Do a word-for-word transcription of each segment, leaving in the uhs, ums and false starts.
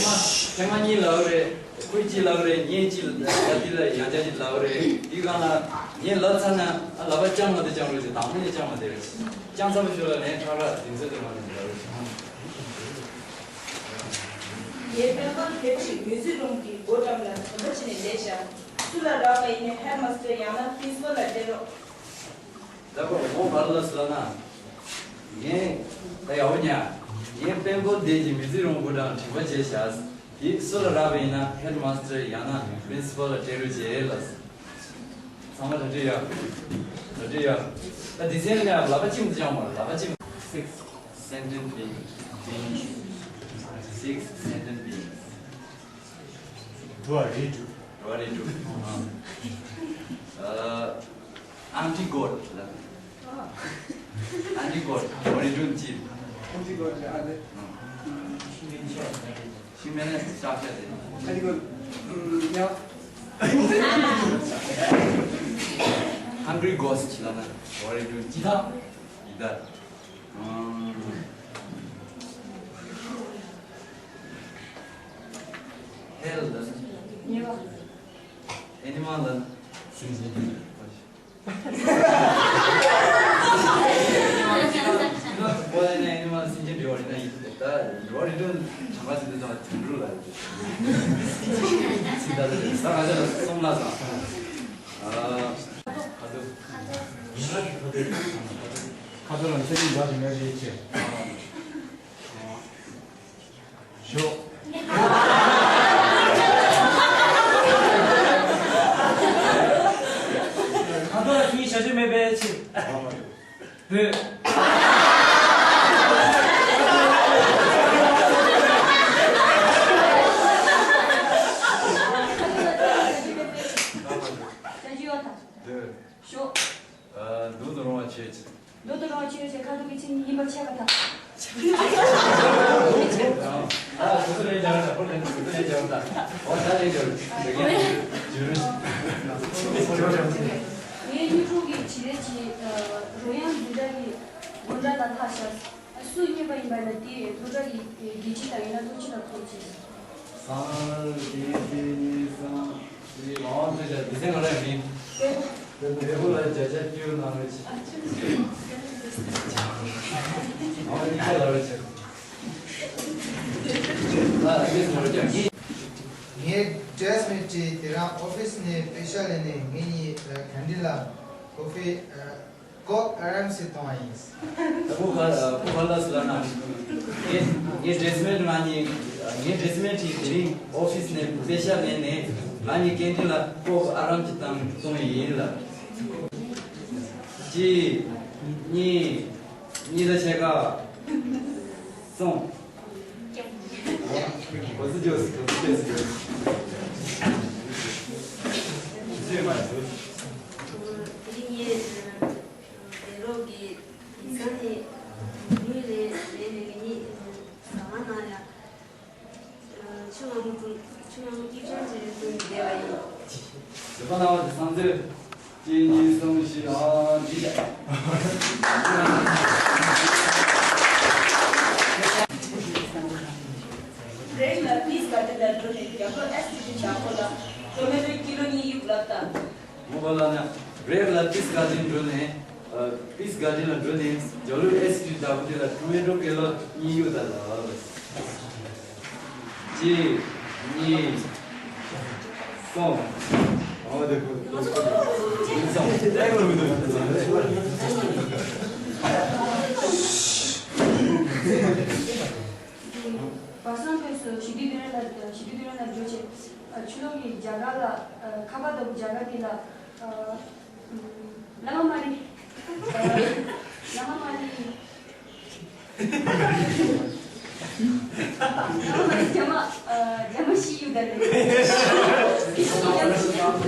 ཐེངས་མ་ཐེངས་མ་གཉིས་ལབ་རེད། ཁོས་གཅིག་ལབ་རེད། ངས་གཅིག་ལབ་དེ་ལ་ཡང་བསྐྱར་གཅིག་ལབ་རེད། དེའི་སྒང་ལ་ངས་ལབ་ཚར་ན་ཨ་ལབ་པ་རྐྱང་མ་དེ་རྐྱང་རེད་ཅེས་དང་པོ་ནས་རྐྱང་མ་དེ་རེད། རྐྱང་ཚ་པོ་ཞིག་ལ་ལན་ཁྲག་ཁྲག་དེ་ཚོ་དེ་མ་ནས་ལབ་རེད། ངའི་དཔོན་པོར་ཕེབས་ཤིག་མི་ཚེ་རིང་གི་སྒོ་འགྲམ་ལ་དམ་པ་བྱས་ནས་བསྡད་ཤག་སུ་ལ་རག་པ་ཡིན་ན་ཧེཌ་མ་སི་ཏར་ཡང་ན་པི་རིན་སི་པལ་ལ་སྤྲད་རོགས། ད་ཁོ་མོ་ག་ལ་ཟེར་ན། ངས་ད་ཡག་པོ་ཉར། ངའི་དཔོན་པོ་འདས་ཀྱི་མི་ཚེ་རིང་སྒོ་འགྲམ་དྲན་པ་བྱས་ཤག་དེ་སུ་ལ་རག་པ་ཡིན་ན་ཧེཌ་མ་སི་ཏར་ཡང་ན་པི་རིན་སི་པལ་ལ་སྤྲད་རོགས་བྱས་ལ། ཚང་མ་གྲ་སྒྲིག་ཡོད། གྲ་སྒྲིག་ཡོད། ད་འདི་ཚན་ལ་ལབ་པ་གཅིག་མ་ཅང་མ་ལབ་པ་གཅིག Six sentient beings. Six sentient beings. Do I read? Do I read? Uh, anti-god. Anti-god. What are you doing, Chief? Anti-god, yeah, I did. She managed to stop it. Anti-god. Mm, yeah. Hungry ghost. What are you doing, Chief? Ida. ཨམ། ཧེལ་ལ། ཉེས་པ། ཨེ་ནི་མལ་ལ། སེམས་ཅན། ཨེ་ནི་མལ་སེམས་ཅན་འབྲེལ་བ་རེད་ན་ཡིན་ད་འབྲེལ་བ་རེད་དོན་གྲངས་ཀ་ཟིན་དུ་ཙང་དོན་འགྲུབ་ལ་རེད། ཚིག་ད་ལ་རེད་ས་ག་ཚ་ལ་སོང་ལ་ཙང་། ཨ། ཁ་ཐུག་ཁ་ཐུག་ཁ་ཐུག་ཁ་ཐུག་ལ་ཚེ་རིང་འདྲ་ཞིག་མེད་རེད་ཅེས། ཞོག་ཁ་ཐུག་ལ་ཁྱིའི་ཞབས་ཕྱི་མེད་པའི་ཕྱིར། བོད། ཞོག་སྡུག་ཏུ་རུང་བ་བྱེད་ཅིག་སྡུག་ཏུ་རུང་བ་བྱེད་ཅིག་ཁ་ཐུག་གི་ཆིངས་ཡིན་པར་ཆད་པ་དང་། ངའི་གཡུ་ཁྲུང་གི་བྱི་རིལ་གྱི་རོལ་དབྱངས་འཛིན་གྲྭ་གི་སྒོ་འགྲམ་ལ་ལྷག་ཤག་སུ་རྙེད་པ་ཡིན་པ་ན་དེ་སློབ་གྲྭ་གི་དགེ་ཆེ་དང་ཡང་ན་སློབ་སྤྱི་ལ་ཕོག་ཅིག་སང་དེ་དེ་ནི་སང་དེ་ལོང་དུ་བྱ་དེ་སེང་ག་རེ་མིན། དེ་དེ་དེ་བོ་ལ་བྱ་བྱ་ཏིའུ་ནང་རེ་ཆེ། ཨ་ནི་ཁ་ལ་རེ་ཆེ། ཨ་དེ་སོང་རེ་ཀྱང་གི། ངས་ཌེ་རེ་སི་མེད་བྲིས། དེ་རིང་ཨོ་ཕི་སི་ནས་པེ་ཤག་ལེན་ནས་ངེད་གཉིས་ཁན་ཊིན་ལ་ཀོ་ཧྥེ་ཀོབ་ཨ་རམ་སེ་བཏུང་བ་ཡིན། ད་ཁོ་ག་ཁོ་ག་ལ་སི་ལ་ན། ངས་ངས་ཌེ་རེ་སི་མེད་ང་གཉིས་ངས་ཌེ་རེ་སི་མེད་བྲིས། དེ་རིང་ཨོ་ཕི་སི་ནས་པེ་ཤག་ལེན་ནས་ང་གཉིས་ཁན་ཊིན་ལ་ཀོབ་ཨ་རམ་གྱི་བཏང་བཏུང་བ་ཡིན་ལ། གཅིག་གཉིས། གཉིས་དང་ཕྱེད་ཀ་གསུམ། གོ་ཚུལ་བརྗོད་སྲིད། གོ་ཚུལ་བརྗོད་སྲིད། དེ་རིང་ངས་བེ་རོག་གི་ཡིག་ཚང་ནས་མུའུ་ལེ་ལེ་ནས་ངེད་གཉིས་ཟ་མ་གནང་ཡ། ཆུ་མང་པོ་འཐུང་། ཆུ་མང་པོ་སྐྱིད་ཆང་བྱས་ནས་འཐུང་ནས་བསྡད་པ་ཡིན། བཟོད་པ་གནང་བ་དེ་བཟང་ཚུལ། གཅིག་གཉིས་གསུམ་བཞི། ཨ་འདི་བྱ། རེད་ལ་ཕིས་ག་དེ་ལ་འགྲོ་ནས་རྒྱ་གར་ཨེ་སི་ཊི་བྱ་ཁོ་ལ་ཊོ་མེ་ཊོ་ཀི་ལོ་གཉིས་གཡུག་ལབ་དང་། མོ་ག་ལ་ན་རེད་ལ་ཕིས་ག་དེ་འགྲོ་ནས། ཨ། པིས་ག་ཌེན་ལ་འགྲོ་ནས་རྒྱབ་ལོགས་ཨེ་སི་ཊི་བདག་པོ་དེ་ལ་ཊོ་མེ་ཊོ་ཀི་ལོ་གཉིས་གཡུག་དང་ལབ། གཅིག་གཉིས། གསུམ། ཨོ་དེ་ཁོ་ཁོ་ཁོ་གཉིས་གསུམ། བར་སང་ཕེབས་སུ་ཞི་བདེ་དོན་ལ་ཞི་བདེ་དོན་ལ་འགྲོ་ཆེད་ཆུ་ལོག་གི་རྒྱ་གར་ལ་ཁ་པར་ལྟ་བུ་རྒྱ་གར་དེ་ལ། བླ་མ་མ་རེད། བླ་མ་མ་རེད། བླ་མ་མ་རེད། རྒྱ་མ་རྒྱ་མ་ཤི་ཡོད་ད་རེད། རྒྱ་མ་ཤི་ཡོད།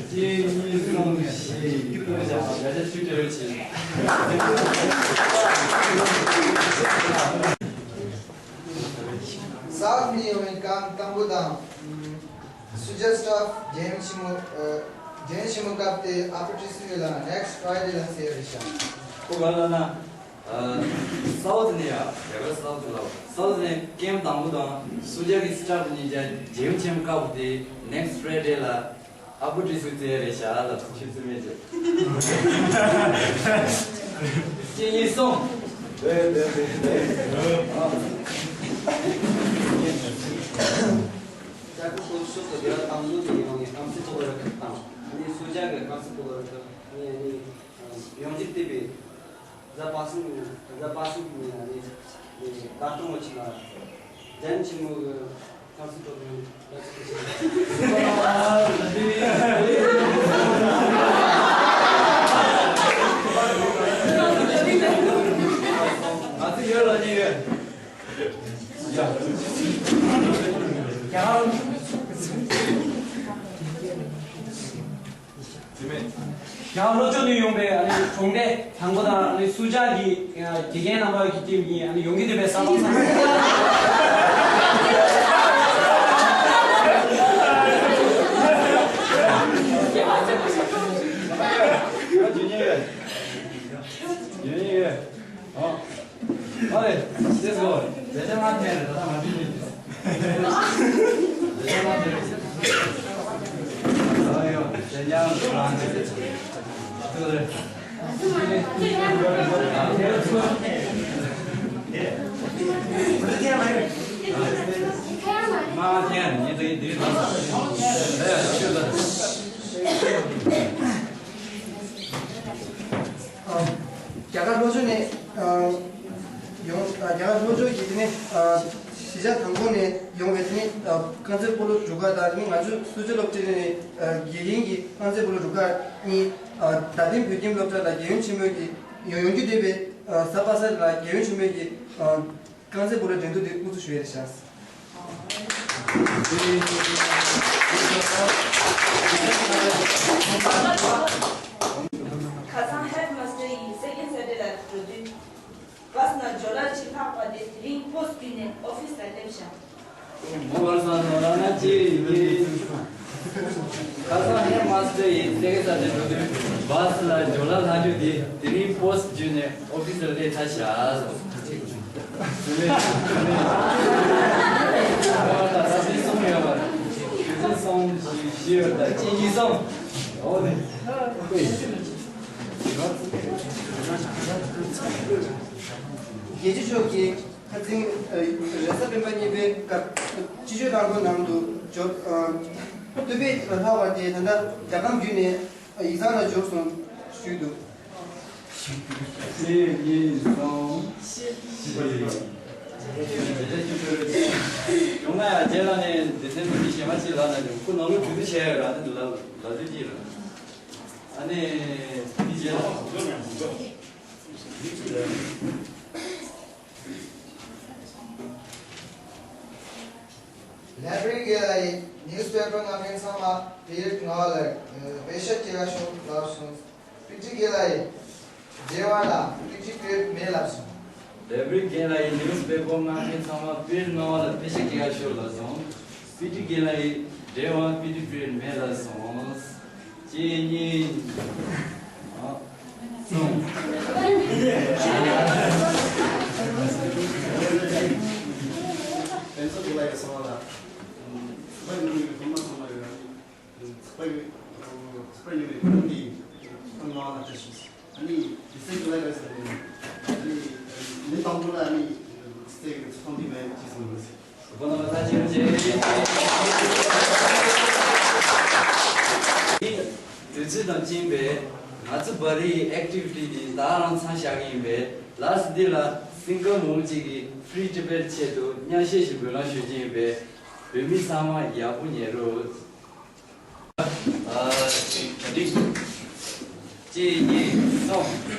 གཅིག་གཉིས་གསུམ་བཞི། བརྒྱ་ཆ་བཅུ་དྲུག་བྱས། སའུཐ་ནས་ཡོང་བའི་སྐབས་དང་པོ་དང་། སུ་ཇ་སི་ཊོབ་རྒྱལ་ཡུམ་ཆེན་མོ། ཨ། རྒྱལ་ཡུམ་ཆེན་མོ་སྐབས་དེ་ཨ་ཕོ་ཊི་སི་ལ་ནེག་སི་ཊི་ཕ་རའི་ཌེ་ལ་ཟེར་རེད་ཤག་ཁོ་ག་ལ་ན། ཨ། སའུཐ་ནས་ཡ། རྒྱ་གར་སའུཐ་ལ། སའུཐ་ནས་ཀེམ་དང་པོ་དང་སུ་ཇ་གི་སི་ཊོབ་གཉིས་ཀ་རྒྱལ་ཡུམ་ཆེན་མོ་སྐབས་དེ་ནེག་སི་ཊི་ཕ་རའི་ཌེ་ལ། ཨ་ཁུ་ཁྲི་ཟུར་བཙལ་རེད་ཤག་ལ་ཐུགས་ཆེ་བཙུན་མས་བྱས། གཅིག་གཉིས་གསུམ། རེད་རེད་རེད་རེད། ཨ། ཅག་གི་སོ་སོ་སོ་སྡེ་བ་དང་ལུགས་ཀྱི་ཡོང་ནས་རྐང་རྩེད་སྤོ་ལོ་རུ་ཁག་དང་། ཨ་ནི་སུ་ཇ་གི་རྐང་རྩེད་སྤོ་ལོ་རུ་ཁག་ནས་ཨ་ནི་ཡོང་རྒྱུ་བལྟས་པས། གཟའ་པ་སངས་གཟའ་པ་སངས་ཀྱི་ཉིན་ལ་ནི་ནི་ད་སྟོང་བ་ཅིག་ལ་རྒྱལ་ཡུམ་ཆེན་མོ་གི་ཁང་སི་ཏོ་རིང་ལ་ཅིག་ང་ཚོ་ཡོད་ལ་ནི་ཡོད། ཡ། རྒྱ་གར། དེ་མིན། ཡང་ལྷོ་ཕྱོགས་ནས་ཡོང་པའི་ཨ་ནི་གྲོང་སྡེ་དང་པོ་དང་ཨ་ནི་སུ་ཇཱ་གི་དགེ་རྒན་རྣམ་པ་གི་ཊིམ་གཉིས་ཨ་ནི་ཡོང་གི་འདུག་པས་གསར་པ་གསར་པ། ཡོད་ཡོད། ཨ་རེ། ལེ་ཚོ། ལེ་ཚོ་མ་ཐེན་རེ་ད་ད་མ་ཐེན་རེ། ལེ་ཚོ་མ་ཐེན་རེ། ཨ་ཡོ། ཟེར་ཉང་རང་རེ། ཨ་ཏུ་རེ། མ་ཐེན་ཉིད་དུ་ཡིན་དུས་དང་། ཨ་ཡ་ཤུ་ད། རྒྱ་གར་ལྷོ་ཕྱོགས་ནས་ཡོང་། རྒྱ་གར་ལྷོ་ཕྱོགས་ཀྱི་དེ་ནས་གཞིས་ཆགས་དང་པོ་ནས་ཡོང་བའི་དེ་ནས་རྐང་རྩེད་སྤོ་ལོ་རུ་ཁག་དང་དེ་ནས་ང་ཚོའི་སུ་ཇཱ་སློབ་གྲྭ་ནས་དགེ་རྒན་གྱི་རྐང་རྩེད་སྤོ་ལོ་རུ་ཁག་གཉིས་རྡ་སྟེང་བོད་ཁྱིམ་སློབ་གྲྭ་ལ་རྒྱལ་ཡུམ་ཆེན་མོའི་གི་ཡོང་ཡོང་རྒྱུ་བསྡད་པའི་གཟའ་པ་སངས་ལ་རྒྱལ་ཡུམ་ཆེན་མོའི་གི་རྐང་རྩེད་སྤོ་ལོ་འགྲན་བསྡུར་དེ་དབུ་འཛུགས་ཞུ་ཡས་རེད་ཤག་ཁ་སང་ཧེཌ་མ་སི་ཊར་ཡིས་སེ་ཀེན་ཌི་སེ་ཊི་ལ་འགྲོ་དུས་བྷ་སི་ནང་ཇོ་ལ་ཆེ་ལྷག་ལྟེ་གེ་ས་ནས་འགྲོ་དུས་བཱ་སི་ལ་ཇོ་ལ་ལྷག་རྒྱུ་དེ་དེ་རིང་པོ་སི་བརྒྱུད་ནས་ཨོ་ཕི་སར་སླེབས་ཚར་ཤག་ཟེར། དེ་ནས་དེ་ནས་ད་ལྟ་ས་ཚིགས་གསུམ་ཡོད་པ། དུས་ཚོད་གསུམ་བཞི་བཞི་ཡོད། ད་གཅིག་གཉིས་གསུམ། འོ་དེ། རྒྱལ་སྤྱི་མཆོག་གིས་ཁ་སང་རེས་གཟའ་སྤེན་པ་གཉིས་པའི་སྐབས་སྤྱི་སྤྱོད་ལྷ་སྒོ་ནང་དུ་འབྱོར། སྟོད་པའི་ལྷ་བ་དེ་ད་ལྟ་རྒྱ་གར་བརྒྱུད་ནས་ཡིག་ཚང་ལ་འབྱོར་སོང་ཞུས་འདུག་གཅིག་གཉིས་གསུམ། ཡོང་ན་ཡང་རྗེས་ལ་ནས་སྡེ་ཚན་མི་གཞན་པ་གཅིག་ལབ་ན་ཡོང་། ཁོ་ནང་ལོགས་དུས་ཚོད་ཆད་ཡོད་ར། དེ་ལབ་ལབ་དུས་གཅིག་ར། ཨ་ནི་དེ་རྗེས་ལ། ལའེ་བྲེ་རི་དགེ་ལགས་ཡིས་ནིའུ་སི་པེ་པར་མངགས་མཁན་ཚང་མ་པིརིཌ་ང་ལ་དཔེ་ཤག་སྐྱེལ་ག་ཤོག་ལབ་སོང་། པི་ཊི་དགེ་ལགས་ཡིས་འབྲེལ་བ་ལ་པི་ཊི་པིརིཌ་མེད་ལབ་སོང་། ལའེ་བྲེ་རི་དགེ་ལགས་ཡིས་ནིའུ་སི་པེ་པར་མངགས་མཁན་ཚང་མ་པིརིཌ་ང་ལ་དཔེ་ཤག་སྐྱེལ་ག་ཤོག་ལབ་སོང་། པི་ཊི་དགེ་ལགས་ཡིས་འབྲེལ་བ་པི་ཊི་པིརིཌ་མེད་ལབ་སོང་། གཅིག་གཉིས། ཨ། གསུམ། དཔེ་མཛོད་དེ་ལ་ཡོད་སོང་ལ། ཚོགས་པ་ཡོད་མི་ཡོད་སློབ་མ་ཚང་མ་ཡོད་ར། ཚོགས་པ་ཡོད། ཚོགས་པ་ཡོད་པའི་ཁོང་གིས་ཚོགས་ཁང་ནང་ལ་བཀྲ་ཤིས། ཨ་ནི་དེ་སེ་གི་ལ་ཡོད་ཟེར་ནས། ཨ་ནི་མི་དང་པོ་ལ་ཨ་ནི་དེ་སེ་གི་ཚོགས་ཁང་དེ་མེད་ཅེས་གསུངས་ཡོད། ཁོ་རང་ལ་ཐག་ཆོད་རེད། དུས་ཚོད་དང་བསྟུན་པའི་ང་ཚོ་བ་རིའི་ཨེག་ཊི་བི་ཊི་འདི་ད་རང་མཚམས་བཞག་གི་ཡིན་པས། ལཱསི་འདི་ལ་སིང་གར་མང་པོ་ཅིག་གིས་ཕི་རི་ཊི་པེཊ་ཆེད་དུ་སྙན་ཤལ་ཞིག་འབུལ་ལམ་ཞུ་གི་ཡིན་པས། བོད་མི་ཚང་མ་ཡག་པོ་ཉན་རོགས། ཨ། གཅིག་གཉིས་གསུམ།